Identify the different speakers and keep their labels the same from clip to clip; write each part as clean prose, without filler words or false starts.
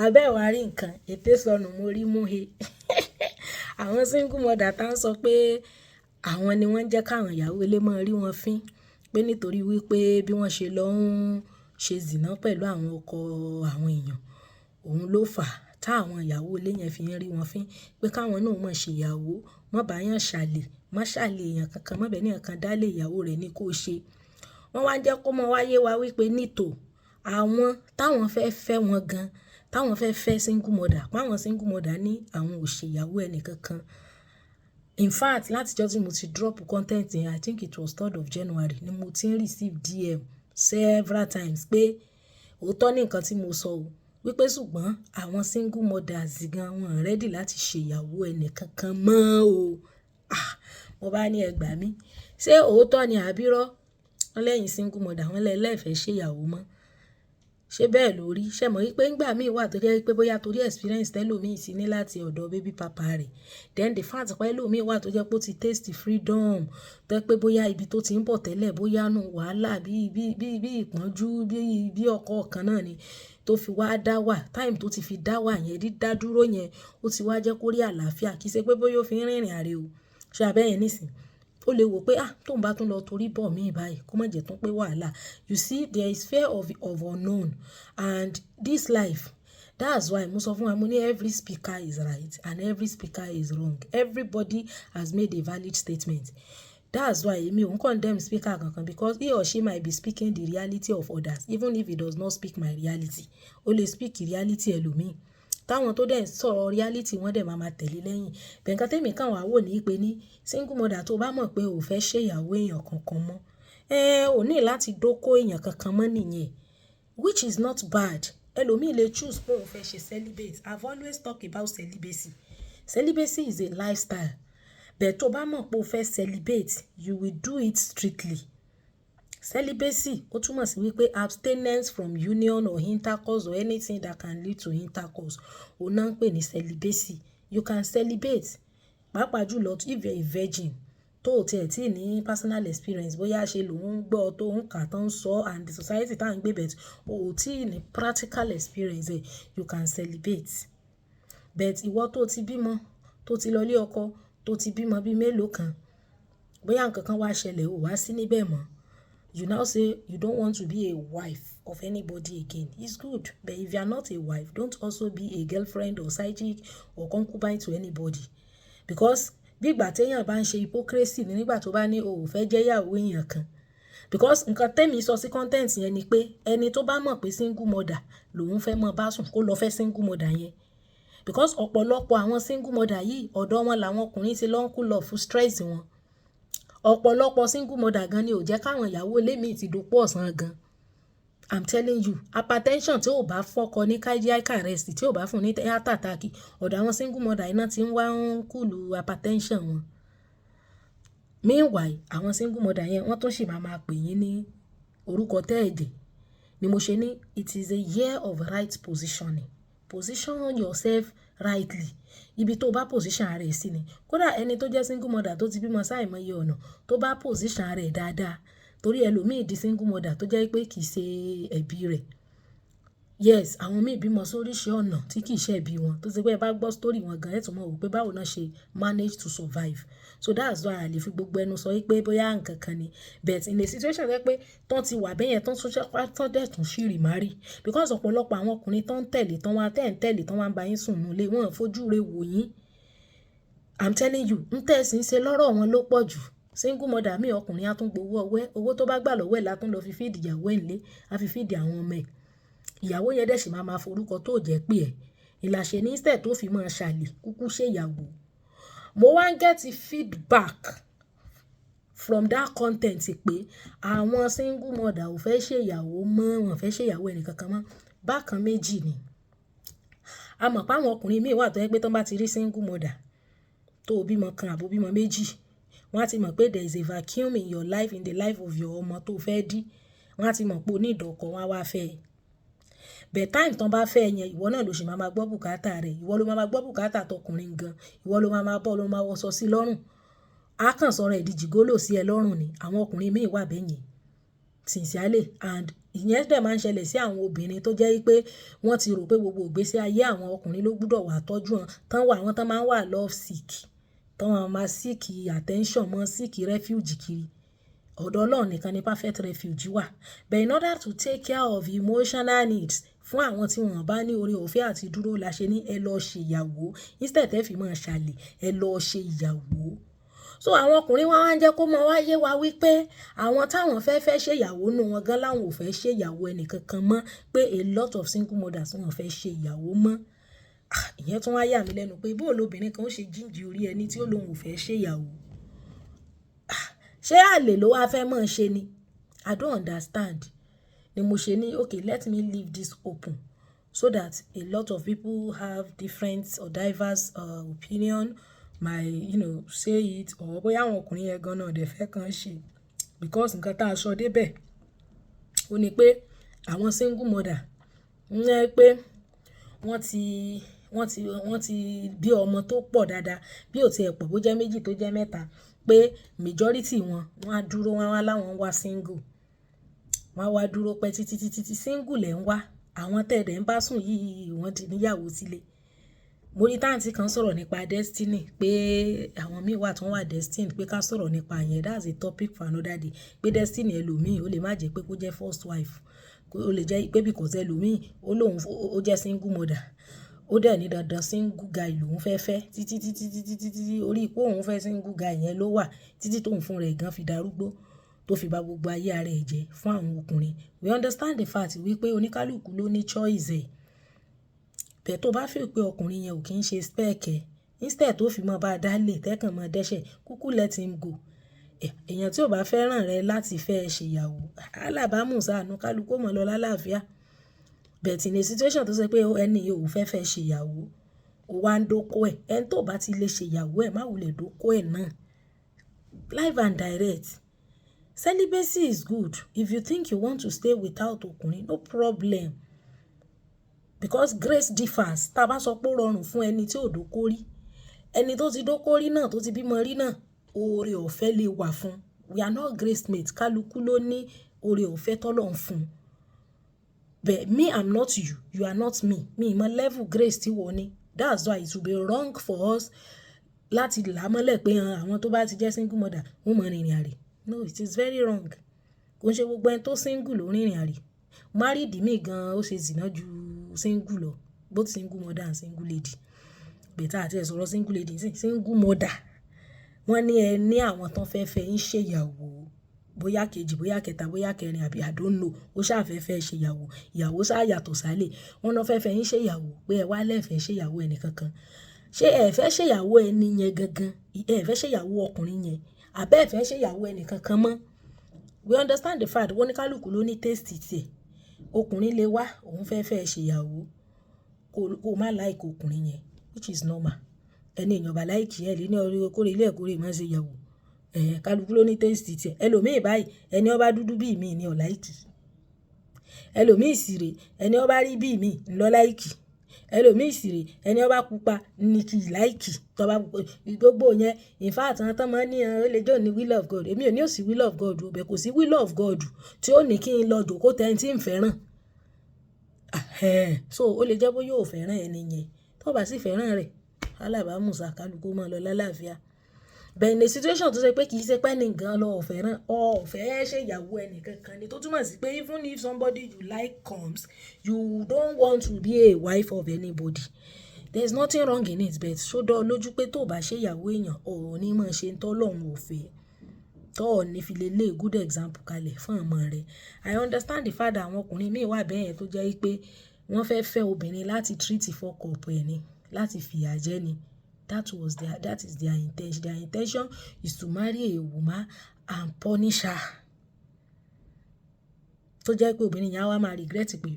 Speaker 1: Abẹ́ ẹ wá rí nǹkan, ètè sọnù mo rí mú he. Àwọn single mother tá ń sọ pé àwọn ni wọ́n ń jẹ́ káwọn ìyàwó ilé máa rí wọn fín, pé nítorí wípé bí wọ́n ṣe lọ ń ṣe zìnà pẹ̀lú àwọn ọkọ àwọn èèyàn, òun ló fà á tí àwọn ìyàwó ilé yẹn fi ń rí wọn fín, pé káwọn náà má ṣe ìyàwó, má bá yàn ṣàlè, má ṣàlè èèyàn kankan, má bẹ́ẹ̀ ní ẹ̀kan dálé ìyàwó rẹ̀ ní kó ṣe. Wọ́n wá ń jẹ́ kó mọ wáyé wa wípé nítò àwọn táwọn fẹ́ fẹ́ wọn gan, táwọn fẹ́ fẹ́ single mother, pé àwọn single mother ní àwọn ò ṣe ìyàwó ẹni kankan. In fact, láti ọjọ́ tí mo ti drop content yẹn, I think it was 3rd of January, ni mo ti ń receive DM several times pé òótọ́ ní nǹkan tí mo sọ o, wípé ṣùgbọ́n àwọn single mothers gan wọ́n ready láti ṣe ìyàwó ẹni kankan mọ́ o. Ah! Mo bá ní ẹ gbà mí. Ṣé òótọ́ ni àbí irọ́? Wọ́n lẹ́yìn single mother, wọ́n lẹ́ fẹ́ ṣe ìyàwó mọ́. Ṣé bẹ́ẹ̀ ló rí? Ṣé mọ̀ wípé nígbà mí wà tó jẹ́ wípé bóyá torí experience tẹ́lòmí sì ní láti ọ̀dọ̀ baby papa rẹ̀. Then the fact pé ẹlòmíì wà tó jẹ́ pé ó ti taste freedom, tó jẹ́ pé bóyá ibi tó ti ń bọ̀ tẹ́lẹ̀, bóyá nù wàhálà bí, bí, bí, bí ìpọ́njú, bí, bí ọkọ kan náà ni tó fi wá dá wà. Time tó ti fi dá wà yẹn, dídá dúró yẹn, ó ti wá jẹ́ kó rí àlàáfíà. Kì í ṣe pé bóyá ó fi ń rìnrìn àrè o. Ṣé abẹ́ yẹn nísìnyí? Ó lè wò pé, ah, tóun bá tún lọ torí bọ̀ mí báyìí, kó má jẹ́ tún pé wàhálà. You see, there is fear of unknown and this life. That's why mo sọ fún wa, mo ní every speaker is right and every speaker is wrong. Everybody has made a valid statement. That's why èmi ò ń condemn speaker kankan, because he or she might be speaking the reality of others, even if he does not speak my reality. Ó lè speak reality ẹlòmíì. Táwọn tó dẹ̀ ń sọ̀rọ̀ reality wọ́n dẹ̀ máa ma tẹ̀lé lẹ́yìn. But nǹkan tí èmi kàn wá wò ní pé ní single mother tó bá mọ̀ pé ò fẹ́ ṣe ìyàwó èèyàn kankan mọ́, ẹ ò ní láti dóko èèyàn kankan mọ́ nìyẹn, which is not bad. Ẹlòmíì lè choose pé òun fẹ́ ṣe celibate. I've always talked about celibacy. Celibacy is a lifestyle. But tó bá mọ̀ pé o fẹ́ celibate, you will do it strictly. Celibacy ó túmọ̀ sí wípé abstinence from union or intercourse or anything that can lead to intercourse. Òun náà ń pè ní celibacy. You can celibate, pàápàá jùlọ if you are a virgin tó ò tiẹ̀ tí ní personal experience, bóyá ṣe lòun ń gbọ́ tó ń kà tó ń sọ and the society tá ń gbé, but o ò tí ní practical experience ẹ̀, you can celibate. But ìwọ tó ti bímọ, tó ti lọ ilé ọkọ, tó ti bímọ bí mélòó kan, bóyá nǹkan kan wá ṣẹlẹ̀, ò wá sí níbẹ̀ mọ́. You now say you don't want to be a wife of anybody again. It's good. But if you are not a wife, don't also be a girlfriend or side chick or concubine to anybody. Because bí ìgbà tí èèyàn bá ń ṣe hypocrisy ni nígbà tó bá ní o ò fẹ́ jẹ́ ìyàwó èèyàn kan. Because nǹkan tẹ́mi sọ sí content yẹn ni pé ẹni tó bá mọ̀ pé single mother lòun fẹ́ mọ bá sùn, kó lọ fẹ́ single mother yẹn. Because ọ̀pọ̀lọpọ̀ àwọn single mother yìí, ọ̀dọ̀ wọn làwọn ọkùnrin ti lọ ń cool off stress wọn. Ọ̀pọ̀lọpọ̀ single mother gan ni ò jẹ́ káwọn ìyàwó ilé mi ti dopó ọ̀sán gan. I'm telling you, hypertension tí ò bá fọ́kọ ní cardiac arrest, tí ò bá fún ní heart attack, ọ̀dọ̀ àwọn single mother iná tí ń wá ń cool hypertension wọn. Meanwhile, àwọn single mother yẹn wọ́n tún sì máa máa pè yín ní orúkọ tẹ́ẹ̀jẹ̀. Ni mo ṣe ní it is a year of right positioning. Position yourself rightly. Ibi tó bá position ara ẹ sí ni. Kódà ẹni tó jẹ́ single mother tó ti bímọ sáìmọye ọ̀nà, tó bá position ara ẹ̀ dáadáa, torí ẹlòmíì di single mother tó jẹ́ pé kì í ṣe ẹbí rẹ̀. Yes, àwọn míì bímọ sóríṣi ọ̀nà tí kì í ṣe ẹbí wọn, tó ṣe pé ẹ bá gbọ́ story wọn gan, ẹ tún mọ̀ wípé báwo náà ṣe manage to survive. So that's why a lè fi gbogbo ẹnu sọ wípé bóyá ǹkan kan ni. But in a situation tó jẹ́ pé tán ti wà bẹ́yẹn, tán tún ṣe, tán dẹ̀ tún ṣì remarry. Because ọ̀pọ̀lọpọ̀ àwọn ọkùnrin tó ń tẹ̀lé, tán wá tẹ̀ ń tẹ̀lé, tán wá ń bá yín sùn nínú ilé, wọ́n ò fojú re wò yín. I'm telling you, ń tẹ̀sí ń ṣe lọ́rọ̀ wọn ló pọ̀ jù. Single mother míì, ọkùnrin á tún gbowó ọwọ́ ẹ, owó tó bá gbà lọ́wọ́ ẹ̀ la tún lọ fi feed ìyàwó ẹ̀ nílé, á fi feed àwọn ọmọ ẹ̀. Ìyàwó yẹn dẹ̀ sì máa ma forúkọ tó jẹ́ pé ẹ̀. Ìlàṣẹ ní instead tó fi máa ṣàlè kúkú ṣe ìyàwó. Mo wá ń get feedback from that content pé àwọn single mother ò fẹ́ ṣe ìyàwó mọ́, wọ́n ò fẹ́ ṣe ìyàwó ẹni kankan mọ́. Bákan méjì ni. A mọ̀ pé àwọn ọkùnrin míì wà tó jẹ́ pé tí wọ́n bá ti rí single mother tó bímọ kan àbí bímọ méjì, wọ́n á ti mọ̀ pé there is a vacuum in your life, in the life of your ọmọ tó fẹ́ dí. Wọ́n á ti mọ̀ pé o need ọkọ, wọ́n á wá fẹ́ ẹ. But time tí wọ́n bá fẹ́ ẹ yẹn, ìwọ náà ló sì máa ma gbọ́ bùkátà rẹ̀. Ìwọ ló máa ma gbọ́ bùkátà tọkùnrin gan. Ìwọ ló máa ma bọ́, ló máa wọṣọ sí lọ́rùn. A kàn sọ̀rọ̀ ẹ̀ di gigolo sí ẹ lọ́rùn ni. Àwọn ọkùnrin míì wà bẹ́ẹ̀ yẹn. Sincerely, and Ìyẹn dẹ̀ máa ń ṣẹlẹ̀ sí àwọn obìnrin tó jẹ́ wípé wọ́n ti rò pé gbogbo ìgbésí ayé àwọn, ọkùnrin ló gbọdọ̀ wà tọ́jú wọn. Tán wà, àwọn tán máa ń wà love sick, tán máa ma seek attention, mọ́ seek refuge kiri. Ọ̀dọ̀ Ọlọ́run nìkan ni perfect refuge wà. But in order to take care of emotional needs fún àwọn tí wọ́n bá ní oore ọ̀fẹ́ àti dúró, la ṣe ní ẹ lọ ṣe ìyàwó. Instead ẹ fi máa ṣàlè, ẹ lọ ṣe ìyàwó. So àwọn ọkùnrin wá ń jẹ́ kó mọ̀ wá yé wa wípé àwọn táwọn fẹ́ fẹ́ ṣe ìyàwó nínú wọn gan láwọn ò fẹ́ ṣe ìyàwó ẹni kankan mọ́, pé a lot of single mothers, wọ́n fẹ́ ṣe ìyàwó mọ́. Ah, ìyẹn tún wá yà mí lẹ́nu pé bó lóbìnrin kan ó ṣe jíǹji orí ẹni tí ó lóun ò fẹ́ ṣe ìyàwó. Ah, ṣé àlè ló wá fẹ́ máa ṣe ni? I don't understand. Ni mo ṣe ní okay, let me leave this open so that a lot of people have different or diverse opinion might say it, or bóyá àwọn ọkùnrin yẹn gan náà dẹ̀ fẹ́ kan ṣe, because nǹkan tí a sọ dé bẹ̀, ó ní pé àwọn single mother ń jẹ́ pé wọ́n ti bí ọmọ tó pọ̀ dáadáa, bí ò ti ẹ̀ pọ̀, bó jẹ́ méjì, tó jẹ́ mẹ́ta, pé majority wọn, wọ́n á dúró, wọ́n á láwọn wá single. Wọ́n á wá dúró pẹ́ títí títí tí single lẹ̀ ń wá. Àwọn tẹ̀dẹ̀ ń bá sùn yìí, wọ́n ti níyàwó sílé. Mo rí táǹtì kan sọ̀rọ̀ nípa destiny, pé àwọn míì wà tí wọ́n wà destined, pé ká sọ̀rọ̀ nípa ìyẹn. That's a topic for another day. Pé destiny ẹlòmíì, ó lè má jẹ́ pé kó jẹ́ first wife. Ó lè jẹ́ pé because ẹlòmíì ó lóun ó jẹ́ single mother. Ó dẹ̀ ní dandan single guy lòún fẹ́ fẹ́ títí títí títí títí, orí pé òun fẹ́ single guy yẹn ló wà títí tóun fún rẹ̀ gan fi darúgbó, tó fi ba gbogbo ayé ara ẹ̀ jẹ́ fún àwọn ọkùnrin. We understand the fact wípé oníkálukú ló ní choice ẹ̀. But tó bá feel pé ọkùnrin yẹn ò kí ń ṣe spec ẹ, instead tó fi mọ́ bá dálé tẹ́kàn mọ́ dẹ́ṣẹ̀, kúkú let him go. Èèyàn tí ò bá fẹ́ràn rẹ láti fẹ́ ṣe ìyàwó, alábàámú ṣàánú, kálukú ó mọ̀ lọ lálàáfíà. But in a situation tó ṣe pé ẹni yìí ò fẹ́ fẹ́ ṣe ìyàwó, ó wá ń dóko ẹ̀. Ẹni tó bá ti lè ṣe ìyàwó ẹ̀, má wulẹ̀ dóko ẹ̀ náà. Live and direct. Celibacy is good. If you think you want to stay without ọkùnrin, no problem. Because grace differs. Tí a bá sọ pé ó rọrùn fún ẹni tí ò dóko rí, ẹni tó ti dóko rí náà, tó ti bímọ rí náà, oore ọ̀fẹ́ lè wà fún. We are not grace mates. Kálukú ló ní oore ọ̀fẹ́ tó Ọlọ́run fún. But me, I'm not you. You are not me. Mi ò mọ level grace tí wọ́n ní. That's why it will be wrong for us láti là mọ́lẹ̀ pé àwọn tó bá ti jẹ́ single mother, wọ́n mọ rìnrìn àrè. No, it is very wrong. Kò ń ṣe gbogbo ẹni tó single ló ń rìnrìn àrè. Married mi gan ó ṣe zìnà ju single lọ. Both single mother and single lady. Better àti ẹ sọ̀rọ̀ single lady nísìnyí, single mother. Wọ́n ní ẹ ní àwọn tó fẹ́ fẹ́ ń ṣe ìyàwó, bóyá kejì, bóyá kẹta, bóyá kẹrin, àbí I don't know. Ó sá fẹ́ fẹ́ ṣe ìyàwó. Ìyàwó sá yàtọ̀ sálè. Wọ́n lọ fẹ́ fẹ́ ń ṣe ìyàwó, pé ẹ wá lẹ́fẹ̀ẹ́ ṣe ìyàwó ẹni kankan. Ṣé ẹ fẹ́ ṣe ìyàwó ẹni yẹn gangan? Ẹ fẹ́ ṣe ìyàwó ọkùnrin yẹn? Àbí ẹ fẹ́ ṣe ìyàwó ẹni kankan mọ́? We understand the fact wọ́n ní kálukú ló ní taste tì ẹ. Ọkùnrin lè wá, òun fẹ́ fẹ́ ṣe ìyàwó, kó má like ọkùnrin yẹn, which is normal. Ẹni èèyàn bá like ẹ lè ní orí kórè ilé ẹ̀kọ́ rẹ̀ má ṣe ìyàwó. Ẹ̀hẹn, kálukú ló ní taste tì ẹ. Ẹlòmíì báyìí, ẹni ó bá dúdú bí mi ni ò like. Ẹlòmíì sì rè, ẹni ó bá rí bí mi ń lọ like. Ẹlòmíì sì rè, ẹni ó bá pupa ní kì í like. Tó bá gbogbo yẹn, in fact àwọn tó máa ń ní ó lè jẹ́ òní will of God. Èmi ò ní ò sí will of God o, but kò sí will of God tí ó ní kí n lọ jókòó tẹ ẹni tí ń fẹ́ràn. Ẹ̀hẹn, so ó lè jẹ́ bóyá ó fẹ́ràn ẹni yẹn. Tó bá sì fẹ́ràn rẹ̀, alábàámú sá, kálukú máa lọ lálàáfíà. But in a situation tó ṣe pé kì í ṣe pé ẹni gan lọ ò fẹ́ràn, ọ ò fẹ́ ṣe ìyàwó ẹni kankan ni, tó túmọ̀ sí pé even if somebody you like comes, you don't want to be a wife of anybody. There is nothing wrong in it, but ṣó dá ọ lójú pé tó bá ṣe ìyàwó èèyàn, ò ní máa ṣe ń tọ́ Ọlọ́run ò fẹ́. Tó ò ní fi lè lay good example kalẹ̀ fún ọmọ rẹ. I understand the fact that àwọn ọkùnrin míì wà bẹ́ẹ̀ tó jẹ́ wípé wọ́n fẹ́ fẹ́ obìnrin láti treat fuck up ẹ ni, láti fìyà jẹ ni. That is their intention. Their intention is to marry a woman and punish her. Tó jẹ́ pé obìnrin yẹn á wá máa regret pé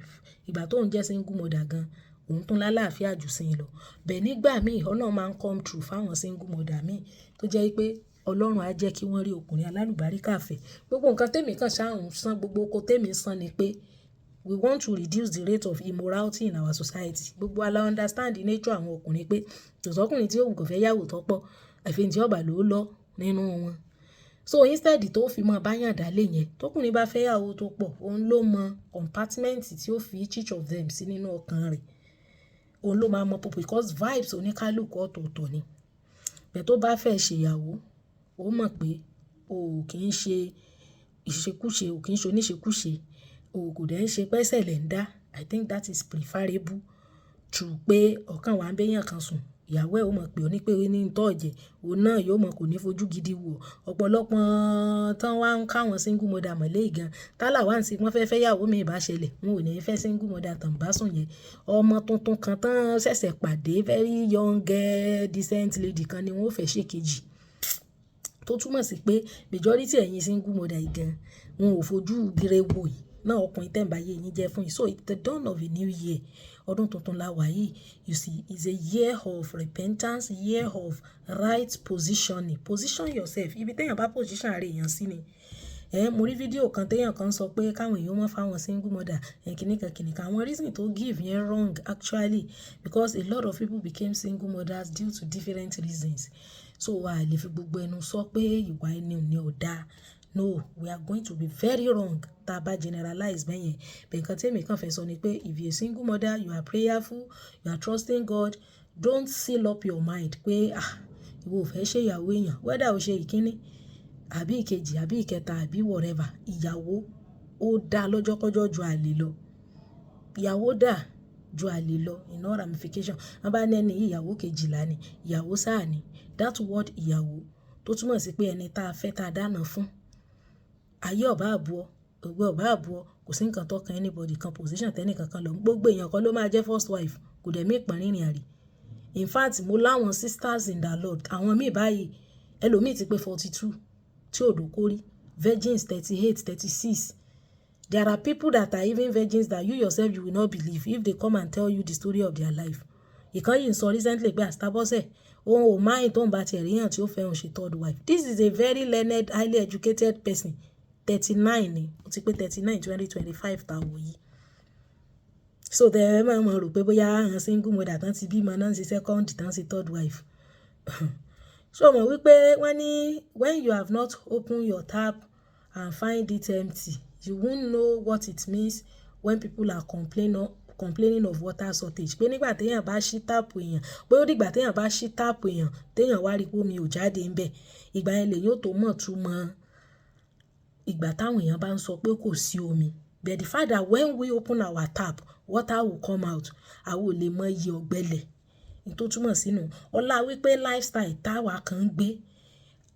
Speaker 1: ìgbà tó ń jẹ́ single mother gan, òun tún lálàáfíà jù sí i lọ. But nígbà míì, Ọlọ́run máa ń come through fún àwọn single mother míì tó jẹ́ wípé Ọlọ́run á jẹ́ kí wọ́n rí ọkùnrin alálùbáríkà fẹ́. Gbogbo nǹkan tèmi kan ṣá ń san, gbogbo oko tèmi ń san ni pé we want to reduce the rate of immorality in our society. Gbogbo wa la understand the nature àwọn ọkùnrin pé kò sọ́kùnrin tí ó wù kó fẹ́ yàwó tó pọ̀, àfi ẹni tí ó bá lówó lọ nínú wọn. So instead tó fi mọ báyàn dálé yẹn, tókùnrin bá fẹ́ ìyàwó tó pọ̀, òun ló mọ compartment tí ó fi each of them sí nínú ọkàn rẹ̀. Òun ló máa mọ, because vibes oníkálukú ọ̀tọ̀ọ̀tọ̀ ni. Bẹ́ẹ̀ tó bá fẹ́ ṣe ìyàwó, ó mọ̀ pé o ò kí ń ṣe ìṣekúṣe, o kì í ṣe oníṣekúṣe, o kò dẹ̀ ń ṣe pẹ́sẹ̀ lẹ̀ ń dá. I think that is preferable to pé ọ̀kan wà ń bẹ́ èèyàn kan sùn, ìyàwó ẹ ó mọ̀ pé ó ní pé ó ní ń tọ́ jẹ, òun náà yóò mọ̀ kò ní fojú gidi wò. Ọ̀pọ̀lọpọ̀ tán wá ń ká àwọn single mother mọ́lé gan. Tálà wá ń ṣe wọ́n fẹ́ fẹ́ ìyàwó mi bá ṣẹlẹ̀, wọn ò ní fẹ́ single mother tàn bá sùn yẹn. Ọmọ tuntun kan tán ṣẹ̀ṣẹ̀ pàdé, very young girl, decent lady kan ni wọ́n ó fẹ́ ṣe kejì. Tó túmọ̀ sí pé majority ẹ̀yin single mother yìí gan, wọn ò fojú gire wò yín. Náà ọkùnrin tẹ́ ń bá ayé yín jẹ́ fún yín. So it's the dawn of a new year. Ọdún tuntun la wà yìí. You see, it's a year of repentance, year of right positioning. Position yourself. Ibi tí èèyàn bá position ara èèyàn sí ni. Mo rí fídíò kan tí èèyàn kan sọ pé káwọn èèyàn má fáwọn single mother, kìnìkan kìnìkan. Àwọn reason tó give yẹn wrong actually, because a lot of people became single mothers due to different reasons. So a lè fi gbogbo ẹnu sọ pé ìwà ẹni ò ní ò dá. No, we are going to be very wrong tá bá generalize bẹ́yẹn. But nǹkan tí èmi kan fẹ́ sọ ni pé if you are a single mother, you are prayerful, you are trusting God, don't seal up your mind pé, ah, ìwọ ò fẹ́ ṣe ìyàwó èèyàn. Whether o ṣe ìkíní àbí ìkejì àbí ìkẹta àbí whatever, ìyàwó ó dá lọ́jọ́kọ́jọ́ ju àlè lọ. Ìyàwó dà ju àlè lọ in all ramification. Wọ́n bá ní ẹni yìí ìyàwó kejìlá ni, ìyàwó sáà ni. That word ìyàwó tó túmọ̀ sí pé ẹni tá a fẹ́ tá a dáná fún. Ayé ọ̀bá àbú ọ, ògbó ọ̀bá àbú ọ, kò sí nǹkan tó kan anybody kan position tẹ́ni kankan lọ. Gbogbo èèyàn kan ló máa jẹ́ first wife, kò dẹ̀ mí ìpọ́n rìnrìn àrè. In fact, mo láwọn sisters in the Lord, àwọn míì báyìí, ẹlòmíì ti pé 42 tí ò dóko rí, virgins 38, 36. There are people that are even virgins that you yourself, you will not believe if they come and tell you the story of their life. Ìkan yìí ń sọ recently pé Sister òun ò mind tóun bá ti rí èèyàn tí ó fẹ́ òun ṣe third wife. This is a very learned, highly educated person. 39 ni, ó ti pé 39 2025 tá wò yìí. So tẹ ẹ máa mọ̀ rò pé bóyá àwọn single mother tán ti bímọ náà ń ṣe second, tán ṣe third wife. Ṣé o mọ̀ wípé wọ́n ní when you have not opened your tap and find it empty, you won't know what it means when people are complaining of water shortage. Pé nígbà tí èèyàn bá ṣí tap èèyàn, pé ó dìgbà tí èèyàn bá ṣí tap èèyàn, tí èèyàn wá rí pé omi ò jáde ńbẹ̀. Ìgbà yẹn lèyàn ó tó mọ̀ túmọ̀ ìgbà táwọn èèyàn bá ń sọ pé kò sí omi. But the fact that when we open our tap, water will come out. A ò lè mọ iye ọ̀gbẹlẹ̀. N tó túmọ̀ sínú. Ọlá wípé lifestyle táa kan ń gbé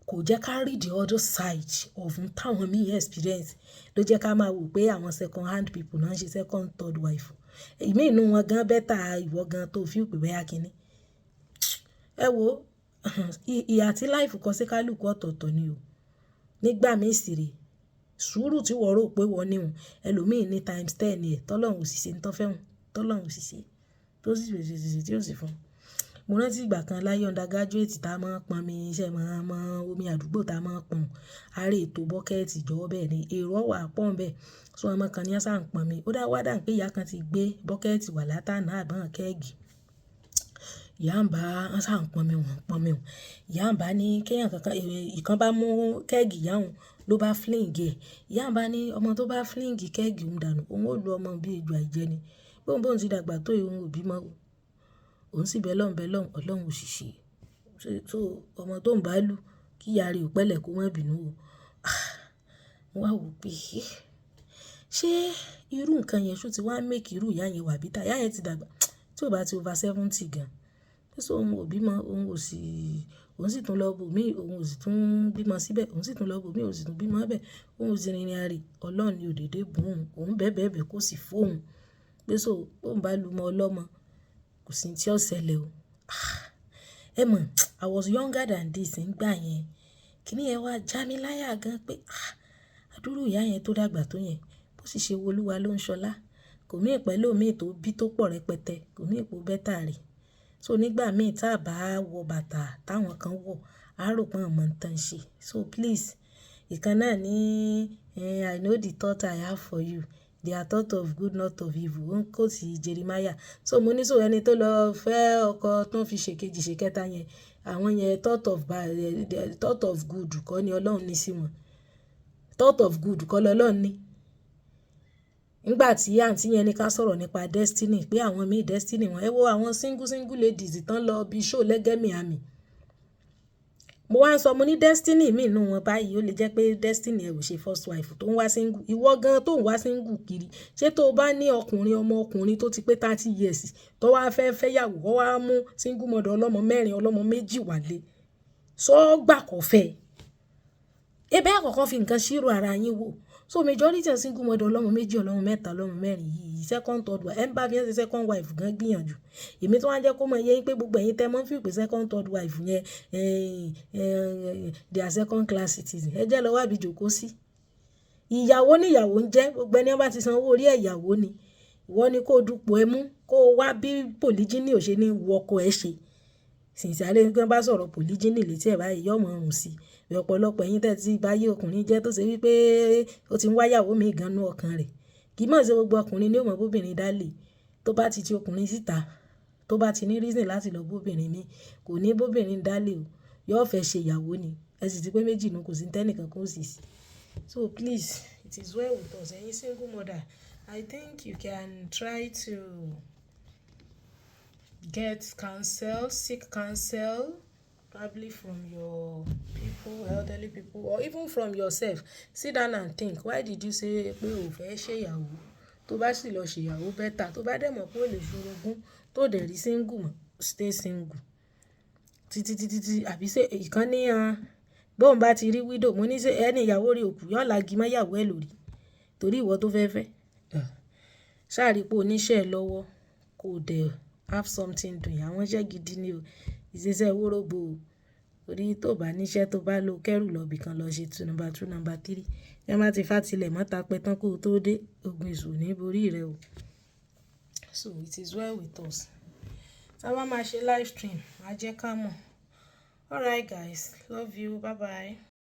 Speaker 1: kò jẹ́ ká rí the other side of n táwọn míì experience ló jẹ́ ká máa wò pé àwọn second hand people náà ń ṣe second, third wife. Ìmí inú wọn gan better ìwọ gan tó feel pé bóyá kíni. Ẹ wo, ìhà tí life kọ sí kálùkù ọ̀tọ̀ọ̀tọ̀ ni o. Nígbà mí sì rè, sùúrù tí ìwọ rò pé wọ́n ní òun, ẹlòmíì ní times ten ẹ̀, tọ́lọ́run ò sì ṣe ń tọ́ fẹ́ òun, tọ́lọ́run ò sì ṣe, tó sì ṣe tí ó sì fún un. Mo rántí ìgbà kan láyé undergraduate tá a máa ń pọn omi, iṣẹ́ máa mọ omi àdúgbò tá a máa ń pọn. A rí ètò bucket jọ bẹ́ẹ̀ ni, èrò wà pọ̀ ńbẹ̀. So ọmọ kan ní ẹ sá ń pọn omi. Ó dá wá dà pé ìyá kan ti gbé bucket wá látàná àbí keg. Ìyá ń bá, wọ́n sá ń pọn omi, wọ́n ń pọn omi. Ìyá ń bá ní kí ẹ̀yàn kankan, ìkan bá mú keg ìyá òun ló bá fling ẹ̀. Ìyá ń bá ní ọmọ tó bá fling keg òun dànù, òun ó lu ọmọ bí ejò àìjẹni. Bóun bóun ti dàgbà tó yìí, òun ò bímọ. Òun sì bẹ lọ́hun bẹ lọ́hun, Ọlọ́run ò sì ṣe. So ọmọ tó ń bá lù, kí ìyá rẹ̀ ó pẹ̀lẹ́ kó má bínú o. Mo wá wò pé, ṣé irú nǹkan yẹn ṣó ti wá make irú ìyá yẹn wà bitter? Ìyá yẹn ti dàgbà, tí ò bá ti over 70 gan. Pé so òun ò bímọ, òun ò sì, òun sì tún lọ bò mí, òun ò sì tún bímọ síbẹ̀, òun sì tún lọ bò mí, òun sì tún bímọ bẹ́ẹ̀. Òun ò sì rìnrìn àrè, Ọlọ́run ni ò dédé bùn òun, òun bẹ́ẹ̀ bẹ́ẹ̀ bẹ́ẹ̀ kó sì fún òun. Pé so bóun bá lu ọmọ ọlọ́mọ, kò sí tí ó ṣẹlẹ̀ o. Ẹ mọ̀, I was younger than this nígbà yẹn. Kíni yẹn wá já mi láyà gan pé, ah, àdúrú ìyá yẹn tó dàgbà tó yẹn, bó sì ṣe wo Olúwa ló ń ṣọlá. Kò mean pẹ̀lú òmíì tó bí tó pọ̀ rẹpẹtẹ, kò mean pé ó better rẹ̀. So nígbà mí tí a bá wọ bàtà táwọn kan wọ̀, a rò pé wọ́n mọ̀ ǹ ṣe. So please, ìkan náà ní, "I know the thought I have for you. They are thought of good, not of evil." Ó ń quote Jeremiah. So mo ní so ẹni tó lọ fẹ́ ọkọ tó ń fi ṣe kejì ṣe kẹta yẹn, Àwọn yẹn, thought of bad, thought of good kọ́ ni Ọlọ́run ní sí wọn. Thought of good kọ́ lọ́lọ́run ní. Nígbà tí àǹtí yẹn ní ká sọ̀rọ̀ nípa destiny, pé àwọn míì destiny wọn. Ẹ wo àwọn single single ladies tán lọ bí show Lẹ́gẹ́mì Àmì. Mo wá ń sọ, mo ní destiny mi nínú wọn báyìí, ó lè jẹ́ pé destiny ẹ ò ṣe first wife tó ń wá single. Ìwọ gan tó ń wá single kiri, ṣé tó bá ní ọkùnrin, ọmọ ọkùnrin tó ti pé 30 years tó wá fẹ́ fẹ́ ìyàwó, ó wá mú single mother ọlọ́mọ mẹ́rin, ọlọ́mọ méjì wálé, ṣó gbà kó fẹ́? Ebe ẹ kọ́kọ́ fi nǹkan ṣírò ara yín wò. So majority of single mother ọlọ́mọ méjì, ọlọ́mọ mẹ́ta, ọlọ́mọ mẹ́rin yìí, second, third wife, ẹ ń bá fi ẹ́ ṣe second wife gan gbìyànjú. Èmi tí wọ́n á jẹ́ kó mọ yé pé gbogbo ẹ̀yin tẹ́ mọ́ feel pé second, third wife yẹn, they are second class citizen. Ẹ jẹ́ lọ wá bí jókòó sí. Ìyàwó ní ìyàwó ń jẹ́, gbogbo ẹni bá ti san owó orí ẹ̀, ìyàwó ni. Ìwọ ni kó dupò ẹ mú, kó wá bí polygyny ò ṣe ní wu ọkọ ẹ ṣe. Sincerely, bí wọ́n bá sọ̀rọ̀ polygyny létí ẹ̀ báyìí, yóò mọ̀ ọ̀run sí. Ọ̀pọ̀lọpọ̀ ẹ̀yin tẹ́ ti bá yé ọkùnrin jẹ́ tó ṣe wípé ó ti ń wá ìyàwó mi gan nínú ọkàn rẹ̀. Kì í mọ̀ ṣe gbogbo ọkùnrin ni ó mọ̀ bóbìnrin dá lé. Tó bá ti ti ọkùnrin síta, tó bá ti ní reason láti lọ bóbìnrin mi, kò ní bóbìnrin dá lé o. Yóò fẹ́ ṣe ìyàwó ni. Ẹ sì ti pé méjì nù, kò sí tẹ́nìkan kó sì sí. So please, it is well with us. Ẹ̀yin single mother, I think you can try to get counsel, seek counsel, probably from your people, elderly people, or even from yourself. Sit down and think. Why did you say pé o fẹ́ ṣe ìyàwó? Tó bá sì lọ ṣe ìyàwó, better. Tó bá dẹ̀ mọ̀ pé o lè ṣorogún, tó dẹ̀ rí single mọ̀, stay single. Títí, títí, tí àbí ṣe ìkan ní hàn. Bóun bá ti rí widow, mo ní ṣe ẹni ìyàwó rí òkú, yóò lagi mọ́ ìyàwó ẹ lórí. Torí ìwọ tó fẹ́ fẹ́. Ṣá rí pé o ní iṣẹ́ lọ́wọ́, kó dẹ̀ have something doing. Àwọn iṣẹ́ gidi ni o. Ìṣiṣẹ́ wóróbo o. Torí tó bá ní iṣẹ́, tó bá lọ kẹ́rù lọ ibìkan lọ ṣe two, number two, number three. Bí wọ́n bá ti fà tilẹ̀ mọ́ta pẹ́ tán kó tó dé, ogun èṣù ò ní borí rẹ o. So it is well with us. Tí a bá máa ṣe live stream, a jẹ́ ká mọ̀. Alright guys, love you. Bye bye.